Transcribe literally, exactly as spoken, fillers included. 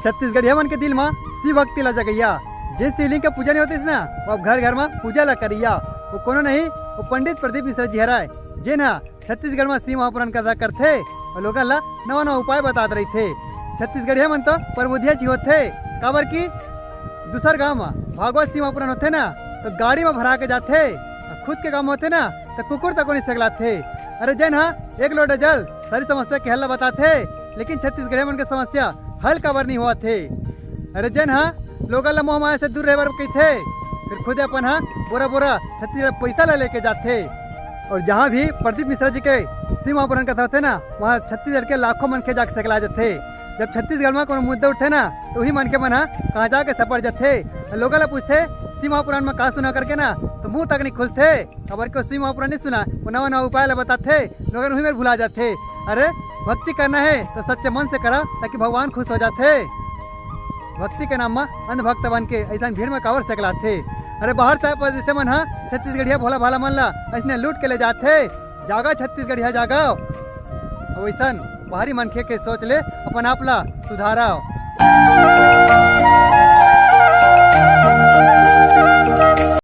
छत्तीसगढ़िया मन के दिल म शिव भक्ति ला जगैया, जेन शिवलिंग के पूजा नहीं होतिस ना, वो अब घर घर म पूजा ला करैया। वो कोनो नहीं, वो पंडित प्रदीप मिश्रा जी हरय, जेन ह छत्तीसगढ़ म शिव महापुराण कथा करथे और लोगन ला नवा नवा उपाय बतात रहिथे। छत्तीसगढ़िया मन तो परबुधिया जी होथे, काबर कि दूसर गांव म भागवत शिव महापुराण होथे ना, तो गाड़ी म भरा के जाथे, और खुद के गांव म होथे ना, तो कुकुर तको नहीं सकलाथे। अरे जेन ह एक लोटा जल सारी समस्या के हल ला बताथे, लेकिन छत्तीसगढ़िया मन के समस्या हल काबर नहीं होवत हे। अरे जेन ह लोगन ला मोह माया से दूर रहे बर कहिथे, फिर खुद अपन ह बोरा बोरा छत्तीसगढ़ पैसा ला लेके जाथे। और जहाँ भी प्रदीप मिश्रा जी के शिव महापुराण कथा होथे ना, वहाँ छत्तीसगढ़ के लाखों मनखे जाके सकला जाथे। जब छत्तीसगढ़ में कोनो मुद्दा उठथे ना, तो वही मनखे मन ह कहाँ जाके सपट जाथे। लोगन ला पूछथे, "शिव महापुराण में का सुना?" करके ना, तो मुंह तक नहीं खुलथे। काबर के शिव महापुराण नहीं सुना, वो नवा नवा उपाय ला बताथे, लोगन वही में भुला जाथे। अरे, भक्ति करना है तो सच्चे मन से करा, ताकि भगवान खुश हो जाथे। भक्ति के नाम म अंधभक्त बन के ऐसन भीड़ में काबर सकलाथे? अरे, बाहर से परदेसी मन ह छत्तीसगढ़िया भोला भाला मन ला ऐसने लूट के ले जाथे। जागा छत्तीसगढ़िया जागा, वैसन बाहरी मनखे के सोच ले अपन आप ला सुधारा।